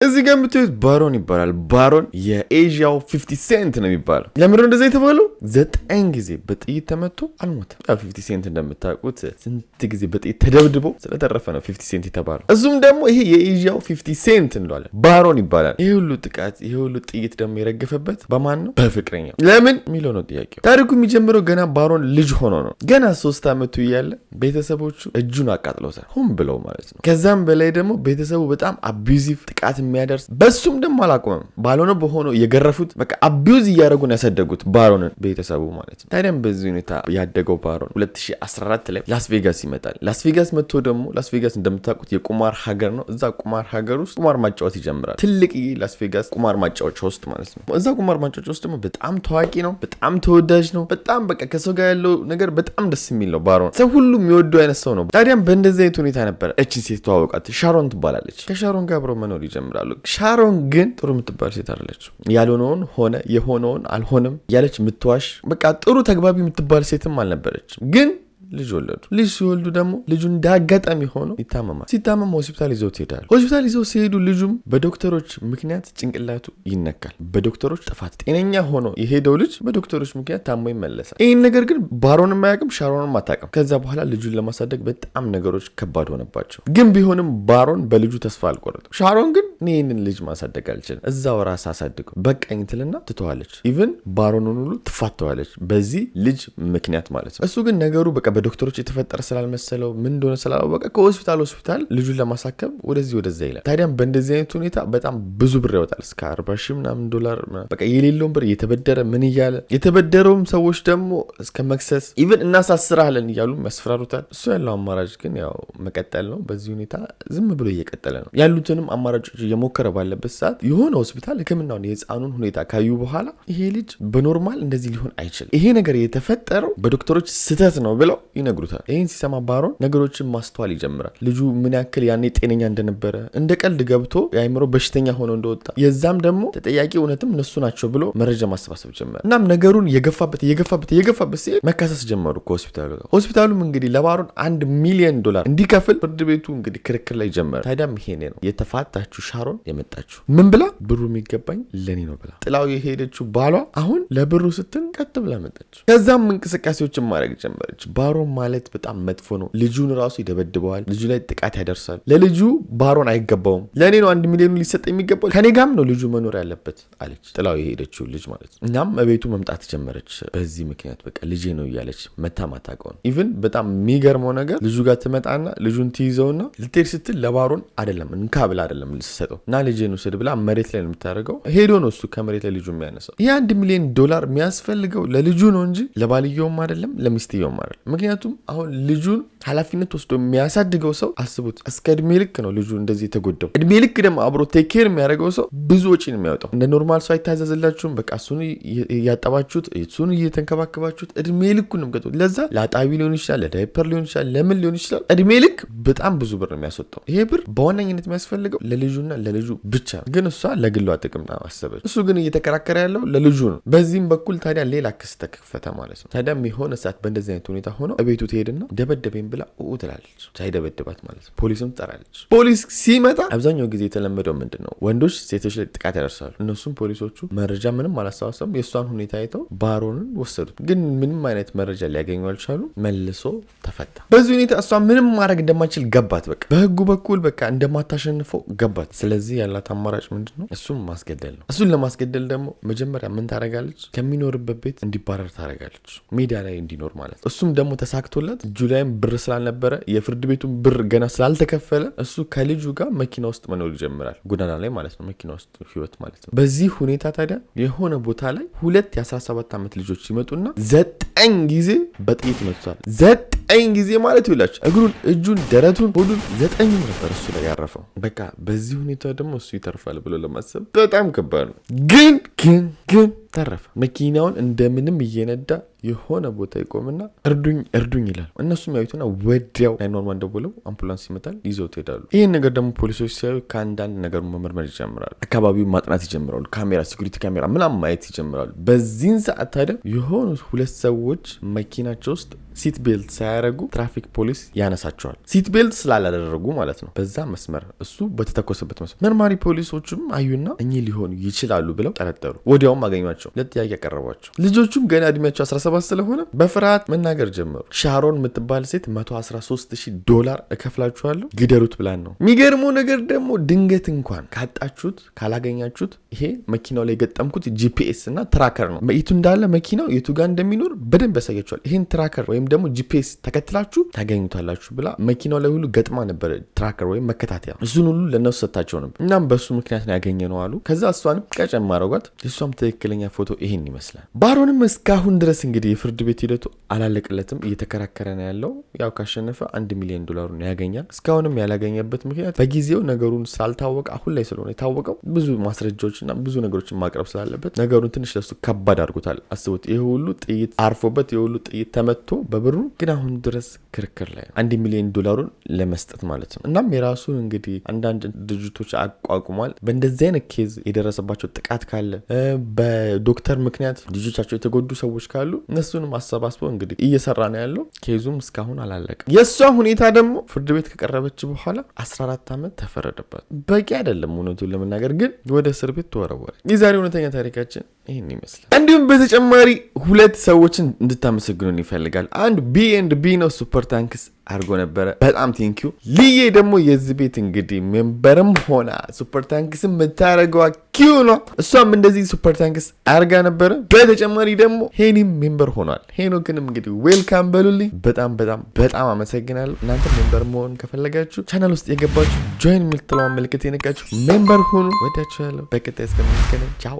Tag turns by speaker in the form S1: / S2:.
S1: እዚህ ጋር የምታዩት ባሮን ይባላል። ባሮን የኤዥያው 50 Cent ነው የሚባለው። ለምንድነው እንደዛ የተባለው? 9 ጊዜ በጥይት ተመቶ አልሞተም። ያው 50 Cent እንደምታውቁት ስንት ጊዜ በጥይት ተደብድቦ ስለተረፈ ነው 50 Cent የተባለው። እሱም ደግሞ ይሄ የኤዥያው 50 Cent እንለዋለን። ባሮን ይባላል። ይሄ ሁሉ ጥቃት፣ ይሄ ሁሉ ጥይት ደግሞ የረገፈበት በማን ነው? በፍቅረኛው። ለምን የሚለው ነው ጥያቄው። ታሪኩ የሚጀምረው ገና ባሮን ልጅ ሆኖ ነው። ገና 3 ዓመቱ እያለ ቤተሰቦቹ እጁን አቃጥለውታል። ሆን ብለው ማለት ነው። ከዛም በላይ ደግሞ ቤተሰቡ በጣም abusive፣ ጥቃት የሚያደርስ፣ በሱም ደግሞ አላቆመም። ባልሆነ በሆነው የገረፉት፣ በቃ abuse እያደረጉ ነው ያሳደጉት ባሮንን ቤተሰቡ ማለት ነው። ታዲያም በዚህ ሁኔታ ያደገው ባሮን 2014 ላይ ላስ ቬጋስ ይመጣል። ላስ ቬጋስ መጥቶ ደግሞ ላስ ቬጋስ እንደምታውቁት የቁማር ሀገር ነው። እዛ ቁማር ሀገር ውስጥ ቁማር ማጫወት ይጀምራል። ትልቅ ላስ ቬጋስ ቁማር ማጫወቻ ውስጥ ማለት ነው። እዛ ቁማር ማጫወቻ ውስጥ ደግሞ በጣም ታዋቂ ነው። በጣም ተወዳጅ ነው። በጣም በቃ ከሰው ጋር ያለው ነገር በጣም ደስ የሚል ነው። ባሮን ሰው ሁሉ የሚወደው አይነት ሰው ነው። ታዲያም በእንደዚህ አይነት ሁኔታ ነበረ እችን ሴት ተዋወቃት። ሻሮን ትባላለች። ከሻሮን ጋር አብረው መኖር ይጀምራሉ። ሻሮን ግን ጥሩ የምትባል ሴት አይደለችም። ያልሆነውን ሆነ፣ የሆነውን አልሆነም እያለች የምትዋሽ፣ በቃ ጥሩ ተግባቢ የምትባል ሴትም አልነበረችም። ግን ልጅ ወለዱ። ልጅ ሲወልዱ ደግሞ ልጁ እንደ አጋጣሚ ሆኖ ይታመማል። ሲታመም ሆስፒታል ይዘው ይሄዳሉ። ሆስፒታል ይዘው ሲሄዱ ልጁም በዶክተሮች ምክንያት ጭንቅላቱ ይነካል። በዶክተሮች ጥፋት ጤነኛ ሆኖ የሄደው ልጅ በዶክተሮች ምክንያት ታሞ ይመለሳል። ይህን ነገር ግን ባሮንም አያውቅም፣ ሻሮንም አታውቅም። ከዛ በኋላ ልጁን ለማሳደግ በጣም ነገሮች ከባድ ሆነባቸው። ግን ቢሆንም ባሮን በልጁ ተስፋ አልቆረጠም። ሻሮን ግን እኔ ይህንን ልጅ ማሳደግ አልችልም፣ እዛው ራስ አሳድገው፣ በቃኝ ትልና ትተዋለች። Even ባሮንን ሁሉ ትፋተዋለች በዚህ ልጅ ምክንያት ማለት ነው። እሱ ግን ነገሩ በቃ በዶክተሮች የተፈጠረ ስላልመሰለው፣ ምን እንደሆነ ስላላወቀ ከሆስፒታል ሆስፒታል ልጁን ለማሳከም ወደዚህ ወደዛ ይላል። ታዲያም በእንደዚህ አይነት ሁኔታ በጣም ብዙ ብር ያወጣል። እስከ 40 ሺህ ምናምን ዶላር፣ በቃ የሌለውን ብር እየተበደረ ምን እያለ፣ የተበደረውም ሰዎች ደግሞ እስከ መክሰስ፣ even እናሳስራለን እያሉ ያስፈራሩታል። እሱ ያለው አማራጭ ግን ያው መቀጠል ነው። በዚህ ሁኔታ ዝም ብሎ እየቀጠለ ነው። ያሉትንም አማራጮች እየሞከረ ባለበት ሰዓት የሆነ ሆስፒታል ሕክምናውን የህፃኑን ሁኔታ ካዩ በኋላ ይሄ ልጅ በ normal እንደዚህ ሊሆን አይችልም፣ ይሄ ነገር የተፈጠረው በዶክተሮች ስህተት ነው ብለው ይነግሩታል። ይህን ሲሰማ ባሮን ነገሮችን ማስተዋል ይጀምራል። ልጁ ምን ያክል ያኔ ጤነኛ እንደነበረ፣ እንደ ቀልድ ገብቶ የአእምሮ በሽተኛ ሆኖ እንደወጣ፣ የዛም ደግሞ ተጠያቂ እውነትም እነሱ ናቸው ብሎ መረጃ ማሰባሰብ ጀመረ። እናም ነገሩን እየገፋበት እየገፋበት እየገፋበት ሲሄድ መካሰስ ጀመሩ ከሆስፒታሉ ጋር። ሆስፒታሉም እንግዲህ ለባሮን 1 ሚሊዮን ዶላር እንዲከፍል ፍርድ ቤቱ እንግዲህ ክርክር ላይ ጀመረ። ታዲያም ይሄኔ ነው የተፋታችው ሻሮን የመጣችው። ምን ብላ? ብሩ የሚገባኝ ለኔ ነው ብላ ጥላው የሄደችው ባሏ አሁን ለብሩ ስትል ቀጥ ብላ መጣች። ከዛም እንቅስቃሴዎችን ማድረግ ጀመረች። ባሮን ማለት በጣም መጥፎ ነው። ልጁን ራሱ ይደበድበዋል። ልጁ ላይ ጥቃት ያደርሳል። ለልጁ ባሮን አይገባውም። ለእኔ ነው 1 ሚሊዮኑ ሊሰጥ የሚገባው፣ ከኔ ጋም ነው ልጁ መኖር ያለበት አለች። ጥላው የሄደችው ልጅ ማለት ነው። እናም እቤቱ መምጣት ጀመረች። በዚህ ምክንያት በቃ ልጄ ነው እያለች መታ ማታውቀው ነው። Even በጣም የሚገርመው ነገር ልጁ ጋር ትመጣና ልጁን ትይዘውና ልትሄድ ስትል ለባሮን አይደለም፣ እንካ ብላ አይደለም ልትሰጠው፣ እና ልጄን ውሰድ ብላ መሬት ላይ ነው የምታደርገው። ሄዶ ነው እሱ ከመሬት ላይ ልጁ የሚያነሳው። ይህ 1 ሚሊዮን ዶላር የሚያስፈልገው ለልጁ ነው እንጂ ለባልየውም አይደለም፣ ለሚስትየውም አይደለም። ምክንያቱም አሁን ልጁን ኃላፊነት ወስዶ የሚያሳድገው ሰው አስቡት፣ እስከ እድሜ ልክ ነው ልጁ እንደዚህ የተጎዳው። እድሜ ልክ ደግሞ አብሮ take care የሚያደርገው ሰው ብዙ ወጪ ነው የሚያወጣው። እንደ normal ሰው አይታዘዝላችሁም። በቃ እሱን እያጠባችሁት፣ እሱን እየተንከባከባችሁት እድሜ ልኩ ነው የምትቀጡት። ለዛ ለአጣቢ ሊሆን ይችላል፣ ለዳይፐር ሊሆን ይችላል፣ ለምን ሊሆን ይችላል። እድሜ ልክ በጣም ብዙ ብር ነው የሚያስወጣው። ይሄ ብር በዋነኝነት የሚያስፈልገው ለልጁና ለልጁ ብቻ ነው። ግን እሷ ለግሏ ጥቅም አሰበች። እሱ ግን እየተከራከረ ያለው ለልጁ ነው። በዚህም በኩል ታዲያ ሌላ ክስ ተከፈተ ማለት ነው። ታዲያም የሆነ ሰዓት በእንደዚህ አይነት ሁኔታ ሆኖ እቤቱ ትሄድና ደበደበኝ ብላ ኡ ትላለች። ሳይደበድባት ማለት ነው። ፖሊስም ትጠራለች። ፖሊስ ሲመጣ አብዛኛው ጊዜ የተለመደው ምንድን ነው? ወንዶች ሴቶች ላይ ጥቃት ያደርሳሉ። እነሱም ፖሊሶቹ መረጃ ምንም አላሰባሰቡም። የእሷን ሁኔታ አይተው ባሮንን ወሰዱት። ግን ምንም አይነት መረጃ ሊያገኙ አልቻሉ። መልሶ ተፈታ። በዚህ ሁኔታ እሷ ምንም ማድረግ እንደማትችል ገባት። በቃ በህጉ በኩል በቃ እንደማታሸንፈው ገባት። ስለዚህ ያላት አማራጭ ምንድን ነው? እሱን ማስገደል ነው። እሱን ለማስገደል ደግሞ መጀመሪያ ምን ታደርጋለች? ከሚኖርበት ቤት እንዲባረር ታደርጋለች። ሜዳ ላይ እንዲኖር ማለት ነው። እሱም ደግሞ ተሳክቶለት እጁ ላይም ብር ስላልነበረ፣ የፍርድ ቤቱን ብር ገና ስላልተከፈለ እሱ ከልጁ ጋር መኪና ውስጥ መኖር ይጀምራል። ጎዳና ላይ ማለት ነው። መኪና ውስጥ ህይወት ማለት ነው። በዚህ ሁኔታ ታዲያ የሆነ ቦታ ላይ ሁለት የ17 ዓመት ልጆች ይመጡና 9 ጊዜ በጥይት መትቷል። 9 ጊዜ ማለት ይውላችሁ እግሩን፣ እጁን፣ ደረቱን፣ ሆዱን፣ ዘጠኙም ነበር እሱ ላይ ያረፈው። በቃ በዚህ ሁኔታ ደግሞ እሱ ይተርፋል ብሎ ለማሰብ በጣም ከባድ ነው። ግን ግን ግን ተረፈ። መኪናውን እንደምንም እየነዳ የሆነ ቦታ ይቆምና እርዱኝ እርዱኝ ይላል። እነሱም ያዩትና ወዲያው 911 ደውለው አምቡላንስ ይመጣል፣ ይዘውት ይሄዳሉ። ይህን ነገር ደግሞ ፖሊሶች ሲያዩ ከአንዳንድ ነገር መመርመር ይጀምራሉ። አካባቢውን ማጥናት ይጀምራሉ። ካሜራ፣ security ካሜራ ምናምን ማየት ይጀምራሉ። በዚህን ሰዓት ታዲያ የሆኑ ሁለት ሰዎች መኪናቸው ውስጥ seat belt ሳያደርጉ ሳያደርጉ ትራፊክ ፖሊስ ያነሳቸዋል። Seat belt ስላላደረጉ ማለት ነው። በዛ መስመር፣ እሱ በተተኮሰበት መስመር መርማሪ ፖሊሶቹም አዩና እኚህ ሊሆኑ ይችላሉ ብለው ጠረጠሩ። ወዲያውም አገኟቸው፣ ለጥያቄ ያቀረቧቸው። ልጆቹም ገና እድሜያቸው 17 ስለሆነ በፍርሃት መናገር ጀመሩ። ሻሮን የምትባል ሴት 113 ሺህ ዶላር እከፍላችኋለሁ ግደሉት ብላን ነው። የሚገርመው ነገር ደግሞ ድንገት እንኳን ካጣችሁት፣ ካላገኛችሁት፣ ይሄ መኪናው ላይ የገጠምኩት GPS እና tracker ነው። የቱ እንዳለ መኪናው፣ የቱ ጋር እንደሚኖር በደንብ ያሳያችኋል። ይህን tracker ወይም ደግሞ GPS ተከትላችሁ ታገኙታላችሁ ብላ መኪናው ላይ ሁሉ ገጥማ ነበረ tracker ወይም መከታተያ። እሱን ሁሉ ለእነሱ ሰጥታቸው ነበር። እናም በእሱ ምክንያት ነው ያገኘነው አሉ። ከዛ እሷንም ቀጨም አረጓት። የእሷም ትክክለኛ ፎቶ ይሄን ይመስላል። ባሮንም እስካሁን ድረስ እንግዲህ የፍርድ ቤት ሂደቱ አላለቅለትም፣ እየተከራከረ ነው ያለው። ያው ካሸነፈ 1 ሚሊዮን ዶላሩን ያገኛል። እስካሁንም ያላገኘበት ምክንያት በጊዜው ነገሩን ስላልታወቀ፣ አሁን ላይ ስለሆነ የታወቀው፣ ብዙ ማስረጃዎችና ብዙ ነገሮችን ማቅረብ ስላለበት ነገሩን ትንሽ ለሱ ከባድ አድርጎታል። አስቡት፣ ይህ ሁሉ ጥይት አርፎበት፣ ይህ ሁሉ ጥይት ተመቶ በብሩ ግን አሁን ድረስ ክርክር ላይ ነው። 1 ሚሊዮን ዶላሩን ለመስጠት ማለት ነው። እናም የራሱን እንግዲህ አንዳንድ ድርጅቶች አቋቁሟል። በእንደዚህ አይነት case የደረሰባቸው ጥቃት ካለ፣ በዶክተር ምክንያት ልጆቻቸው የተጎዱ ሰዎች ካሉ እነሱንም አሰባስበው እንግዲህ እየሰራ ነው ያለው። Case ኡም እስካሁን አላለቀም። የእሷ ሁኔታ ደግሞ ፍርድ ቤት ከቀረበች በኋላ 14 ዓመት ተፈረደባት። በቂ አይደለም እውነቱን ለመናገር፣ ግን ወደ እስር ቤት ተወረወረ። የዛሬ እውነተኛ ታሪካችን ይህን ይመስላል። እንዲሁም በተጨማሪ ሁለት ሰዎችን እንድታመሰግኑን ይፈልጋል። አንድ B and B ነው፣ super thanks አድርጎ ነበረ። በጣም thank you። ልዬ ደግሞ የዚህ ቤት እንግዲህ member ም ሆና super thanks የምታደርገዋ ኪዩ ነው። እሷም እንደዚህ super thanks አድርጋ ነበረ። በተጨማሪ ደግሞ ሄኒም member ሆኗል። ሄኖክንም እንግዲህ welcome በሉልኝ። በጣም በጣም በጣም አመሰግናለሁ። እናንተ member መሆን ከፈለጋችሁ ቻናል ውስጥ የገባችሁ join የምትለዋን ምልክት የነካችሁ member ሁኑ። ወዳችኋለሁ። በቀጣይ እስከምንገናኝ ቻው።